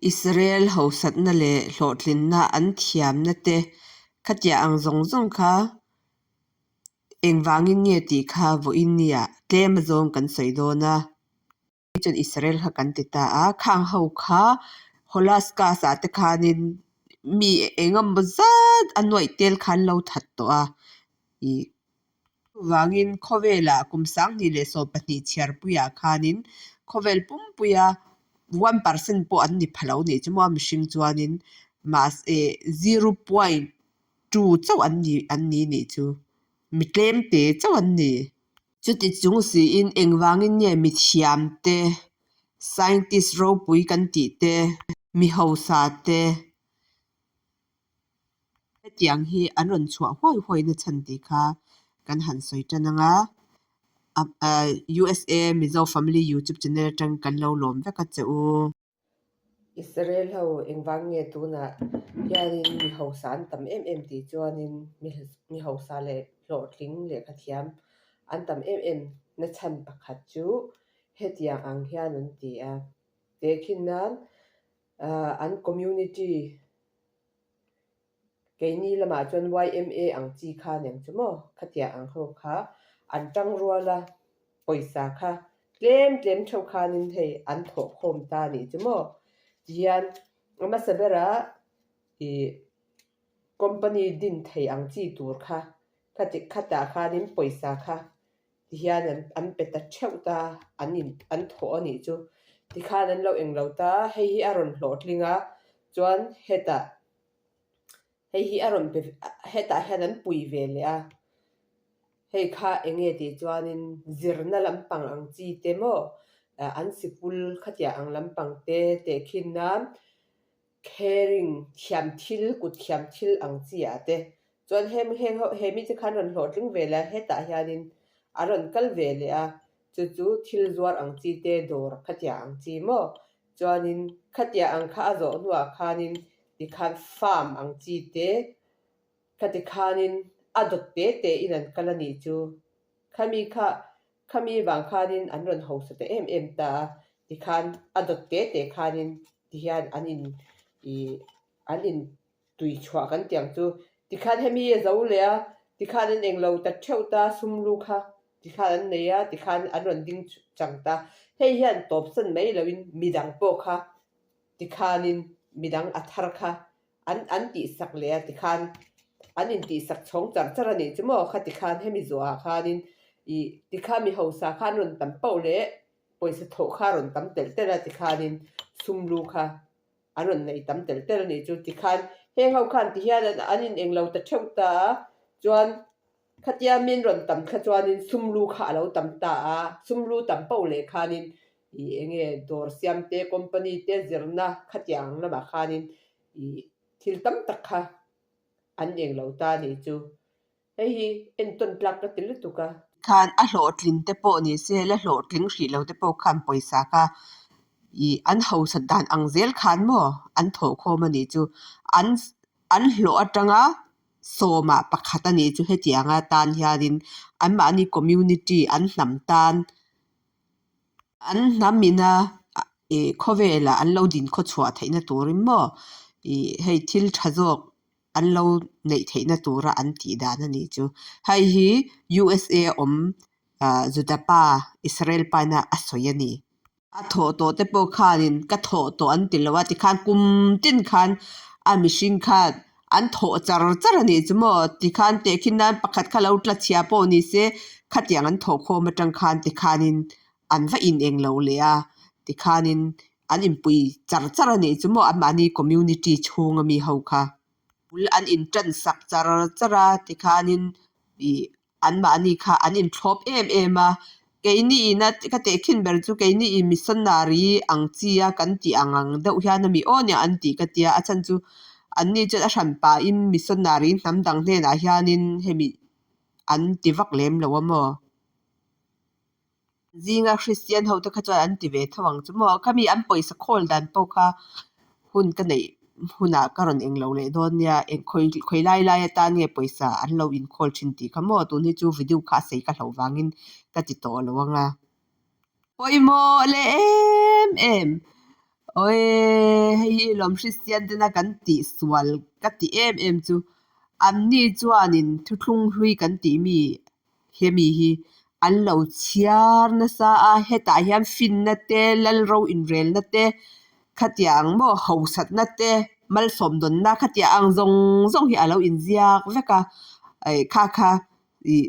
Israel hausatna leh hlawhtlinna an thiamna te khatiah ang zawng zawng kha engvangin nge tih kha vawiin nia tlem azawng kan sawi dawn a. Chuan Israel kha kan ti ta a, khang ho kha Holocaust ah te khanin mi eng emaw zat a nuaih tel kha an lo that tawh a. Ih chuvangin khawvelah kum 2012 chhiarpuiah khanin khawvel pumpuia 1% pawh an ni pha lo nih chu maw mihring chuanin mahse 0.2 chauh an ni an ni nih chu mi tlem te chauh an ni. Chuti chung siin engvangin nge mithiam te, scientist ropui kan tih te, mi hausa te hetiang hi an rawn chhuah huai huai na chhan tih kha kan han sawi tan ang a. USA Mizo Family YouTube channel atang kan lo lawm vek a che u. Israel ho engvang nge tunah hianin mi hausa an tam em em tih chuanin mi hausa leh hlawhtling lehkha thiam an tam em em na chhan pakhat chu hetiang ang hian an ti a. Tehkhin nan an community keini lamah chuan YMA ang chi kha nen chu maw khatiang ang ho kha an tangrual a. Pawisa kha tlem tlem theuh khanin hei an thawh khawm ta a nih chu maw? Tihian a hmasa berah ih company din thei ang chi tur kha khati khatah khanin pawisa kha tihian an an pe ta theuh ta an in an thawh a nih chu. Tikhan an lo englo ta hei hi a rawn hlawhtling a chuan hetah hei hi a rawn pe hetah hian an pui ve leh a. Hei kha eng nge tih chuanin zirna lampang ang chi te maw an sikul khatiah ang lampang te tehkhin nan caring thiam thil kut thiam thil ang chi ah te chuan hem heng ho he mite khan rawn hlawhtling ve leh a hetah hianin a rawn kal ve leh a chu chu thil zuar ang chi te dawr khatiah ang chi maw chuanin khatiah ang kha a zawh hnuah khanin tikhan farm ang chi te Khati khanin a dawt te te in an kal a nih chu. Khami kha, khami vang khanin an rawn hausa ta em em ta a, tikhan a dawt te te khanin tihian an in ih an in tui chhuah kan tih ang chu. Tikhan hemi a zo leh a, tikhan an englo ta theuh ta sumlu kha tikhan an nei a, tikhan an rawn ding chang ta. Hei hian tawpsan mai loin midang pawh kha tikhanin midang a thar kha An an tihsak leh a tikhan an intihsak chhawng char char a nih chu maw? Kha tikhan hemi zawhah khanin ih tikhan mi hausa kha an rawn tam pauh leh pawisa thawh kha a rawn tam telh telh a tikhanin sum lu kha an rawn nei tam telh telh a nih chu. Tikhan heng ho khan tihian an in englo ta theuh ta a chuan khatia min rawn tam kha chuanin sum lu kha a lo tam ta a, sum lu tam pauh leh khanin ih eng nge dawr siam te company te zirna khatiang lamah khanin ih thil tam tak kha an eng lo ta a nih chu. Hei hi entawn tlak ka ti lutuk a. Khan a hlawhtling te pawh ni se la hlawhtling hrih lo te pawh khan pawisa kha ih an hausa dan ang zel khan maw an thawh khawm a nih chu. An an hlawh atanga sawmah pakhat a nih chu hetianga tan hianin anmahni community an hnam tan An hnam ina ih khawvelah an lo din khawchhuah theihna turin maw ih hei thil tha zawk an lo neih theihna tura an tih dan a nih chu. Hei hi USA awm ah Juda pa Israel pa ina a sawi a ni. A thawh tawh te pawh khanin ka thawh tawh an ti lo a tikhan kum tin khan a mihring khan an thawh char char a nih chu maw tikhan tehkhin nan pakhat kha lo tla chhia pawh ni se khatiang an thawh khawm atang khan tikhanin an va in eng lo leh a tikhanin an inpui char char a nih chu maw anmahni community chhung ami ho kha bul an in tan sak char char a tikhanin ih Anmahni kha an inthlawp em em a, keini ina ka tehkhin ber chu keini in missionary ang chi a kan tih ang ang deuh hian a mi aw nia an tih ka tia, a chhan chu anni chuan a hran pahin missionary hnam dang hnenah hianin hemi an ti vak lem lo a maw? Zinga Kristian ho te kha chuan an ti ve tho ang chu maw? Khami an pawisa khawl dan pawh kha hun ka neih hunah ka rawn englo leh dawn nia, eng khawi khawi lai lai atan nge pawisa an lo inkhawl thin tih kha maw? Tun hi chu video kha a sei ka hlauh vangin ka ti tawh lo ang a. Pawimawh leh em em. Awi hei hi lawm Kristian tena kan tihsual ka ti em em chu anni chuanin thuthlung hlui kan tih mi hemi hi an lo chhiar nasa a, hetah hian finna te lalro inrelna te khatiang ang maw hausatna te malsawmdawnna khatiang ang zawng zawng hi a lo inziak vek a kha kha ih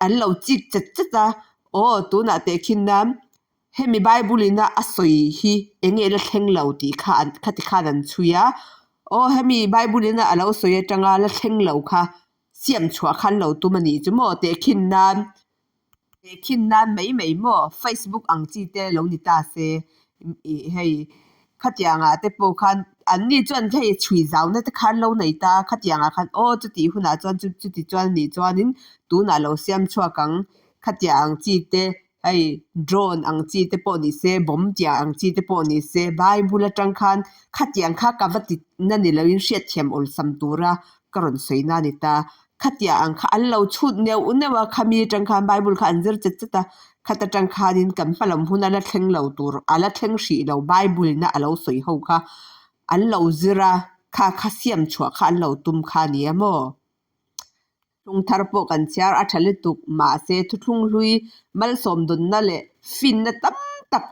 an lo chik chat chat a aw tunah tehkhin nan hemi bible ina a sawi hi eng nge la thleng lo tih kha an khati khan an chhui a aw hemi bible ina a lo sawi atanga la thleng lo kha siam chhuah kha an lo tum a nih chu maw tehkhin nan tehkhin nan mai mai maw facebook ang chi te lo ni ta se ih hei khatiangah te pawh khan an ni chuan hei chhui zauna te kha an lo nei ta a khatiangah khan aw chutih hunah chuan chuti chuan a nih chuanin tunah lo siam chhuak ang khatiang ang chi te hei drone ang chi te pawh ni se bomb tiang ang chi te pawh ni se bible atang khan khatiang kha ka va ti na ni loin hriatthiam awlsam tura ka rawn sawi na a ni ta. Khatiang ang kha an lo chhut neuh neuh a, khami atang khan Bible kha an zir chet chet a, khat atang khanin kan hmalam hun a la thleng lo tur, a la thleng hrih lo Bible ina a lo sawi ho kha an lo zir a, kha kha siam chhuah kha an lo tum kha a ni a maw? Thlung thar pawh kan chhiar a tha lutuk, mahse thuthlung hlui malsawmdawnna leh finna tam tak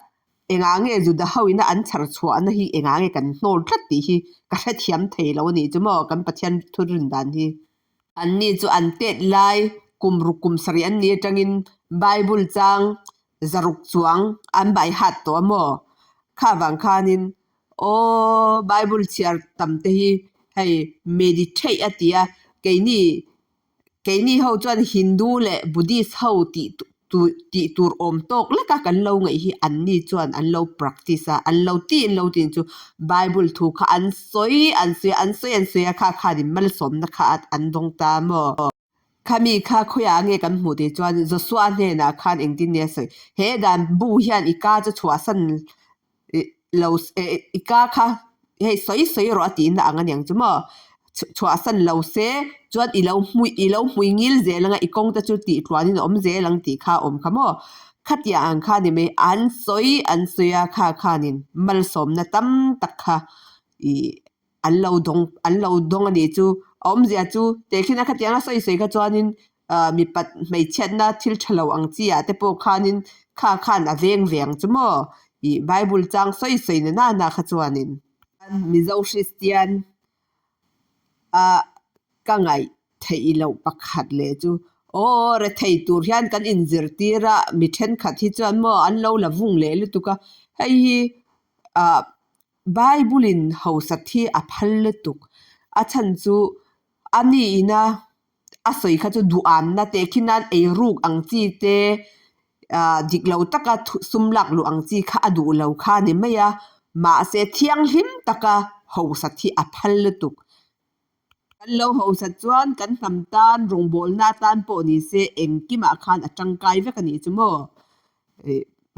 Engah nge Juda ho ina an chhar chhuahna hi engah nge kan hnawl tlat tih hi ka hrethiam thei lo a nih chu maw kan Pathian thu rin dan hi. Anni chu an tet lai kum ruk kum sarih an nih atangin Bible chang zaruk chuang an bai hat tawh a maw? Kha vang khanin aw Bible chhiar tam te hi hei meditate a ti a keini Keini ho chuan Hindu leh Buddhist ho tih tih tur awm tawk lek a kan lo ngaih hi anni chuan an lo practice a, an lo ti an lo ti chu Bible thu kha an sawi an sawi a, an sawi an sawi a kha khanin malsawmna kha an dawng ta maw? Khami kha khawiah nge kan hmuh tih chuan Joshua hnenah khan engtin nge a sawi? He dan bu hian i ka chu chhuahsan lo i ka kha hei sawi sawi rawh a tihna ang aniang chu maw chhuahsan lo se chuan i lo hmui i lo hmui ngil zel anga i kawng te chu tih tluanin a awm zel ang tih kha a awm kha maw khatiang ang kha ni mai an sawi an sawi a kha khanin malsawmna tam tak kha ih an lo dawng an lo dawng a nih chu a awmzia chu tehkhin a khatiang a sawi sawi kha chuanin ah mipat hmeichhiatna thil tha lo ang chi ah te pawh khanin kha khan a veng ve ang chu maw ih bible chang sawi sawi na nana kha chuanin Mizo Kristian ah ka ngaih theih loh pakhat leh chu aw rethei tur hian kan inzirtir a mi thenkhat hi chuan maw an lo la vung leh lutuk a hei hi ah Bible in hausa thi a phal lutuk. A chhan chu a ni ina a sawi kha chu duhamna teh khi nan eiruk ang chi te ah dik lo taka sum lak luh ang chi kha a duh lo kha a ni mai a. Mahse thianghlim taka hausa thi a phal lutuk. Kan lo hausa chuan kan hnam tan rawngbawlna atan pawh ni se engkimah khan a tangkai vek a nih chu maw?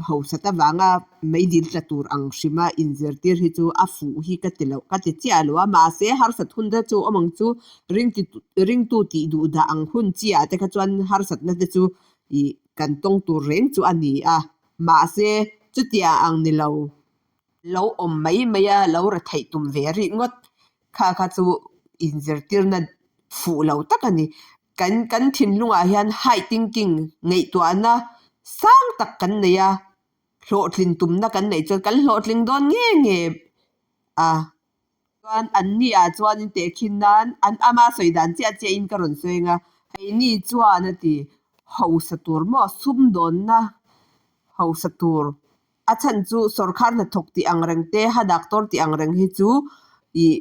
Hausat avanga meidil tla tur ang hrima inzirtir hi chu a fuh hi ka ti lo ka ti chiah lo a mahse harsat hun te chu awm ang chu ringtu tih duh dah ang hun chiah te kha chuan harsatna te chu ih kan tawng tur reng chu a ni a mahse chutia ang ni lo. Lo awm mai mai a lo ra theih tum ve rih ngawt kha kha chu inzirtirna fuh lo tak a ni. Kan kan thinlungah hian high thinking ngaihtuahna sang tak kan nei a, hlawhtlin tumna kan neih chuan kan hlawhtling dawn nge nge a. Chuan anni ah chuanin tehkhin nan an ama sawi dan chiah chiahin ka rawn sawi ang a, heini chuan a ti hausa tur maw sumdawnna hausa tur a chhan chu sawrkhar hnathawk tih ang reng te ha doctor tih ang reng hi chu ih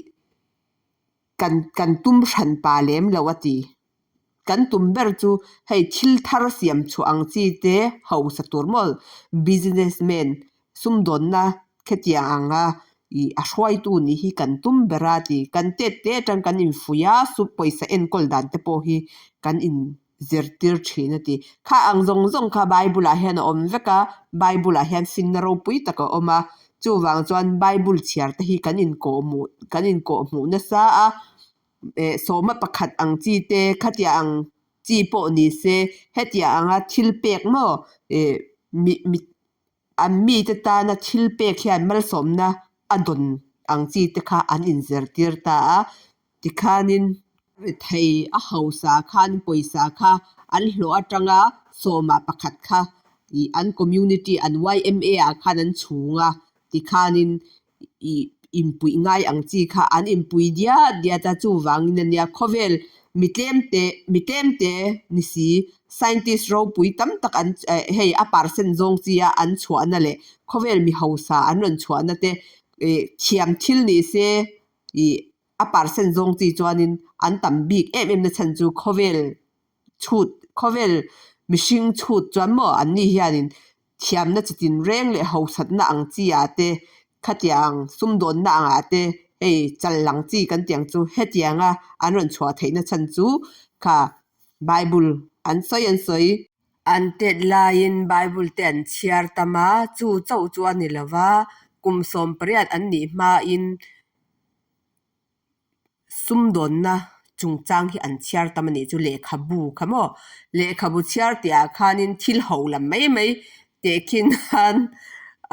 kan kan tum hran pa lem lo a ti. Kan tum ber chu hei thil thar siam chhuah ang chi te hausa tur maw business man sumdawnna khetiang anga ih a hruaitu nih hi kan tum ber a ti. Kan tet te atang kan infuih a sum pawisa enkawl dan te pawh hi kan in zirtir thin a ti. Kha ang zawng zawng kha Bible ah hian a awm vek a, Bible ah hian finna ropui tak a awm a, chuvang chuan Bible chhiar te hi kan inkawhhmuh kan inkawhhmuh nasa a, eh sawma pakhat ang chi te khatia ang chi pawh ni se hetia anga thil pek maw eh mi mi an mite tana thil pek hian malsawmna. a dawn ang chi te kha an inzirtir ta a, tikhanin rethei a hausa khan pawisa kha an hlawh atanga sawma pakhat kha ih an community an YMA ah khan an chhung a, tikhanin ih inpuih ngai ang chi kha an inpui diat diat a, chuvangin ania khawvel mi tlem te mi tlem te ni si scientist ropui tam tak an eh hei a percent zawng chi a an chhuahna leh khawvel mi hausa an rawn chhuahna te ih thiam thil ni se ih a percent zawng chi chuanin an tam bik em em na chhan chu khawvel chhut khawvel mihring chhut chuan maw an ni hianin thiamna chi tin reng leh hausatna ang chi ah te khatiang sumdawnna angah te hei chal lang chi kan tih ang chu hetianga an rawn chhuah theihna chhan chu kha bible an sawi an sawi. An tet laiin bible te an chhiar tam a, chu chauh chu a ni lo va, kum 18 an nih hmain Sumdawnna chungchang hi an chhiar tam a nih chu lehkhabu kha maw? Lehkhabu chhiar tih ah khanin thil ho lam mai mai tehkhin khan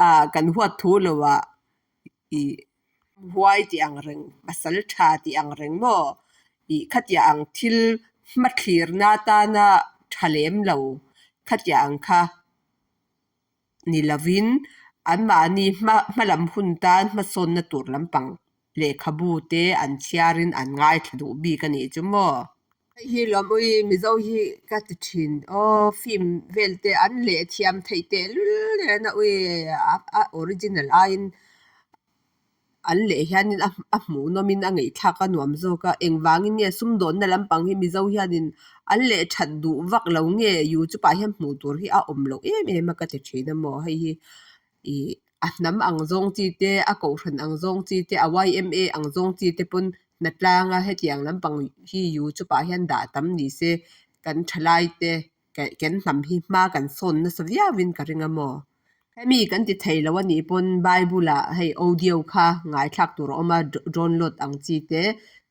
ah kan huat thu lo ah ih huai tih ang reng pasal tha tih ang reng maw? Ih khatiah ang thil hmathlirna atana tha lem lo khatiah ang kha. Ni lovin anmahni hma hmalam hun tan hmasawnna tur lampang lehkhabu te an chhiarin an ngaithla duh bik a nih chu maw? Hei hi lawm ui Mizo hi ka ti thin aw film vel te an leh thiam theih tehlul nen a ui a original aiin An leh hianin a hmuhnawmin a ngaihthlak a nuam zawk a, engvangin nge sumdawnna lampang hi Mizo hianin an leh that duh vak lo nge YouTube ah hian hmuh tur hi a awm loh em em a ka ti thin a maw hei hi ih a hnam ang zawng chi te a kohhran ang zawng chi te a YMA ang zawng chi te pawn hnatlanga hetiang lampang hi YouTube ah hian dah tam ni se kan thalai te kan hnam hi hma kan sawn nasa viauin ka ring a maw. Hemi kan ti thei lo a nih pawn Bible ah hei audio kha ngaithlak tur a awm a download ang chi te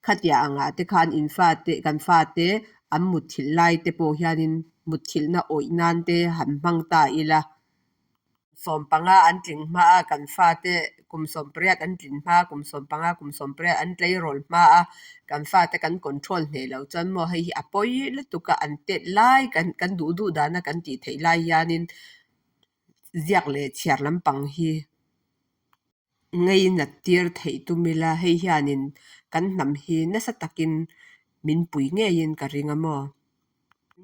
khatiah angah te khan in fate kan fate an mutthilh lai te pawh hianin mutthilhna awih nan te han hmang ta ila. 15 an tling hma a kan fate kum 18 an tlin hma kum 15 kum 18 an tleirawl hma a kan fate kan control hneh loh chuan maw hei hi a pawi lutuk a an tet lai kan kan duh duh dana kan tih theih lai hianin ziak leh chhiar lampang hi ngainat tir theih tum ila hei hianin kan hnam hi nasa takin min pui ngeiin ka ring a maw.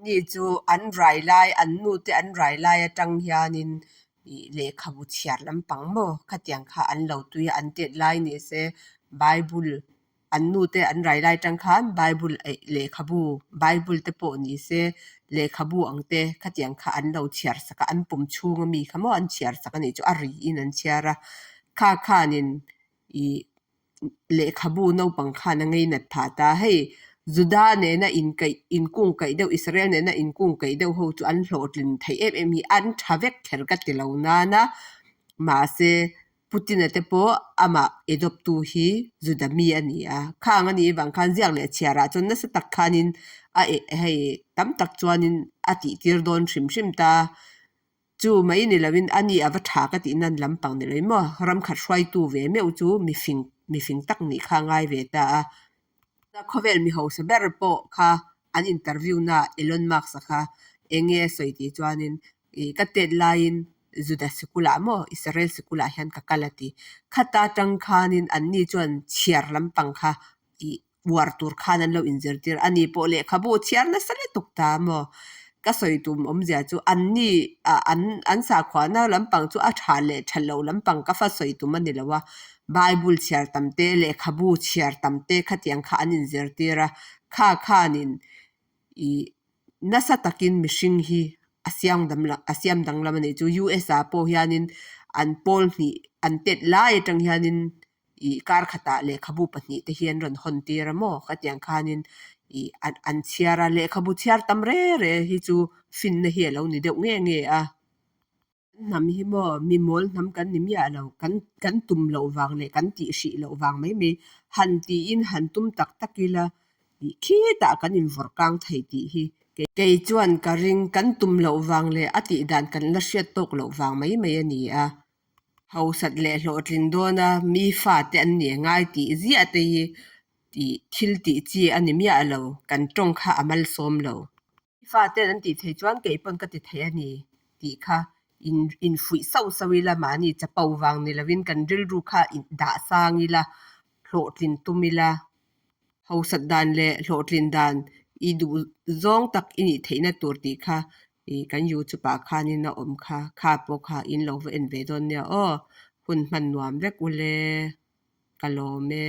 Ni chu an rai lai an nu te an rai lai atang hianin ih lehkhabu chhiar lampang maw khatiang kha an lo tui a an tet lai ni se bible An nu te an rai lai tang khan Bible eih lehkhabu Bible te pawh ni se lehkhabu ang te khatiang kha an lo chhiar sak a an pum chhung ami kha maw an chhiar sak a nih chu a ri in an chhiar a kha khanin ih lehkhabu naupang khan a ngei nat phah ta hei Juda nena inkaih inkungkaih deuh Israel nena inkungkaih deuh ho chu an hlawhtlin theih em em hi an tha vek kher ka ti lo nana mahse Putin-a te pawh amah edawptu hi Juda mi a ni a, khang a nih avang khan ziak leh chhiarah chuan nasa tak khanin a eh hei tam tak chuanin a tihtir dawn hrim hrim ta. Chu mai ni loin a ni a va tha ka tih nan lampang ni loin maw ramkhat hruaitu ve meuh chu mifing mifing tak nih kha a ngai ve ta a. Khawvel mi hausa ber pawh kha an interview na Elon Musk-a kha eng nge a sawi tih chuanin ih ka tet laiin Juda sikulah maw Israel sikulah hian ka kal a ti. Khata tang khanin anni chuan chhiar lampang kha ih uar tur khan an lo inzirtir a ni pawh lehkhabu chhiar nasa lutuk ta maw. Ka sawi tum awmzia chu anni ah an an sakhuana lampang chu a tha leh tha lo lampang ka fa sawi tum a ni lo a, Bible chhiar tam te lehkhabu chhiar tam te khatiang kha an inzirtir a, kha khanin ih nasa takin mihring hi a siam dam a siam danglam a nih chu. US ah pawh hianin an pawl hnih an tet lai atang hianin ih kar khatah lehkhabu pahnih te hi an rawn hawn tir a maw khatiang khanin ih an an chhiar a lehkhabu chhiar tam re re hi chu finna hi a lo ni deuh nge nge a. Kan hnam hi maw mi mawl hnam kan ni miah lo kan kan tum loh vang leh kan tih hrih loh vang mai mai han tiin han tum tak tak ila ih khitah kan invawrh kang thei tih hi kei chuan ka ring kan tum loh vang leh a tih dan kan la hriat tawk loh vang mai mai a ni a. Hausat leh hlawhtlin dawna mi fate an nih ngai tih ziah te hi tih thil tih chi a ni miah lo, kan tawng kha a malsawm lo. Mi faten an tih theih chuan kei pawn ka ti thei a ni tih kha in infuih sauh sauh ila mahni chapo vang ni lovin kan rilru kha dah sang ila hlawhtlin tum ila. Hausat dan leh hlawhtlin dan i duh zawng tak i nih theihna tur tih kha ih kan youtube ah khanin a awm kha, kha pawh kha in lo va en ve dawn nia aw. Hun hman nuam vek ule. Ka lawm e.